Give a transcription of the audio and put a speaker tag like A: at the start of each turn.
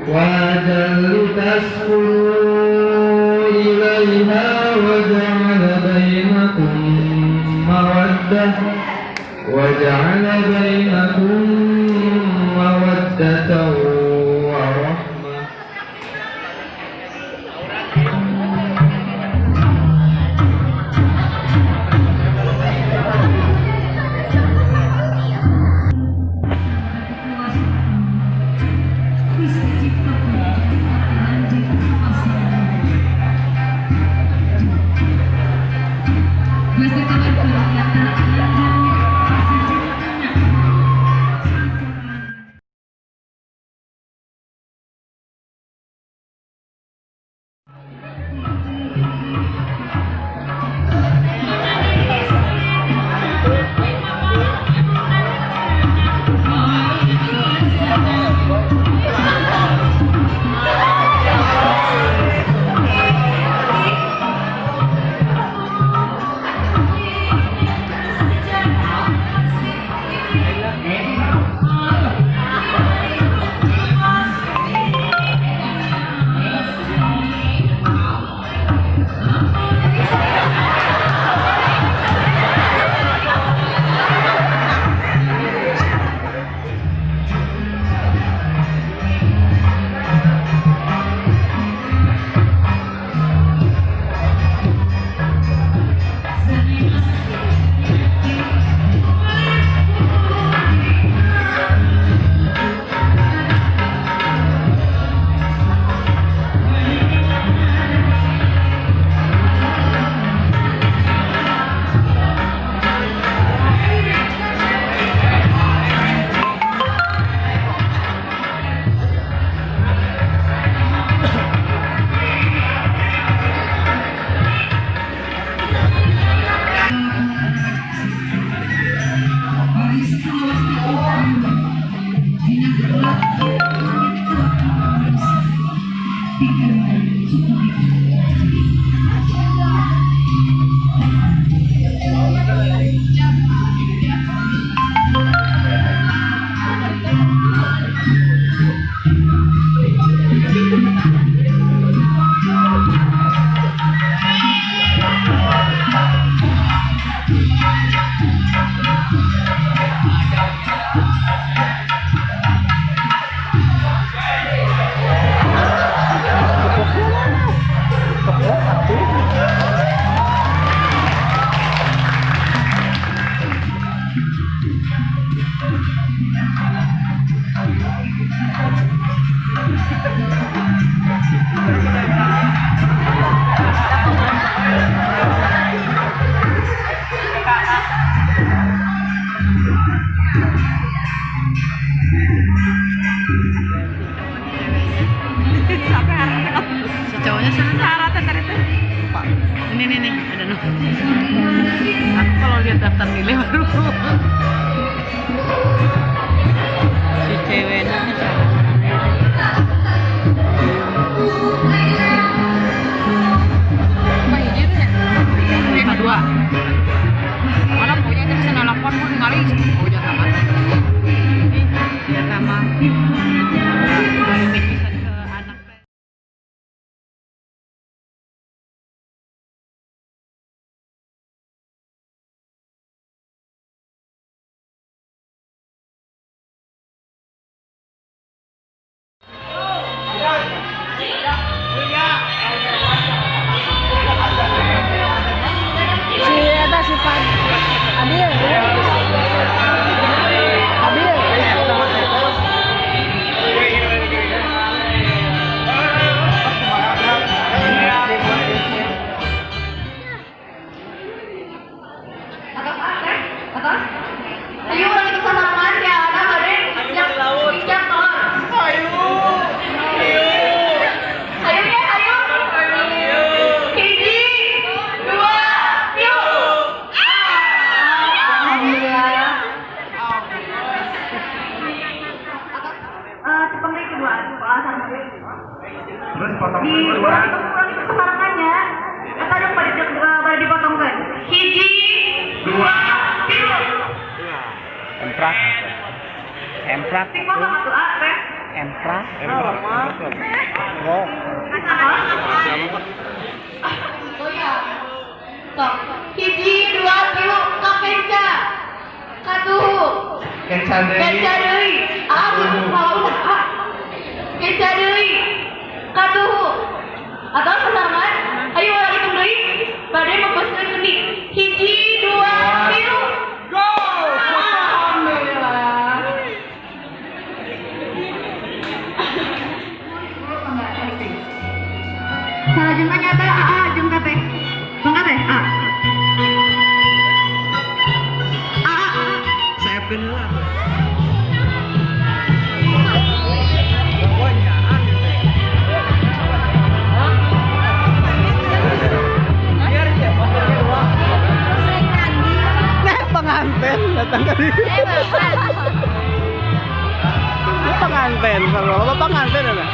A: أزواجا لتسكنوا إليها وجعل بينكم مودة وجعل بينكم مودة ورحمة.
B: Si cowoknya sana tadi tuh. Ini nih nih ada no. Aku kalau lihat daftar nilai baru. Si ceweknya sana. Lima dua. Mana pokoknya itu bisa nelfon pun kali. Oh jangan sama. Ya sama.
C: Ayo orang itu salaman ya, ada yang ayo. Ayo ya, ayo. Hiji, dua, yuk. Alhamdulillah. Cepeng deh kedua,
D: terus potong
C: di kurang itu kesarangannya. Atau ada pada dipotongkan. Hiji, dua, tilu.
E: Emprak. Emprak.
C: Sing potong atuh ah, teh.
B: Empra.
D: Oh.
C: Oh ya. Sok. Hiji, dua, tilu, kakenca. Katuhu.
A: Kenca deui.
C: Kenca deui. Ah, mau ah. Kenca deui. Katuhu. Atau sasarengan? Ayo urang hitung deui. Bade mepeskeun kendi. Hiji, dua, tilu.
D: Go!
C: Alhamdulillah. Salajengna nyata AA jeung Teteh. Mangga teh A. AA.
A: Seepkeun heula.
D: Nah, pengantin datang ke sini. Ini pengantin, sama bapak pengantin ada.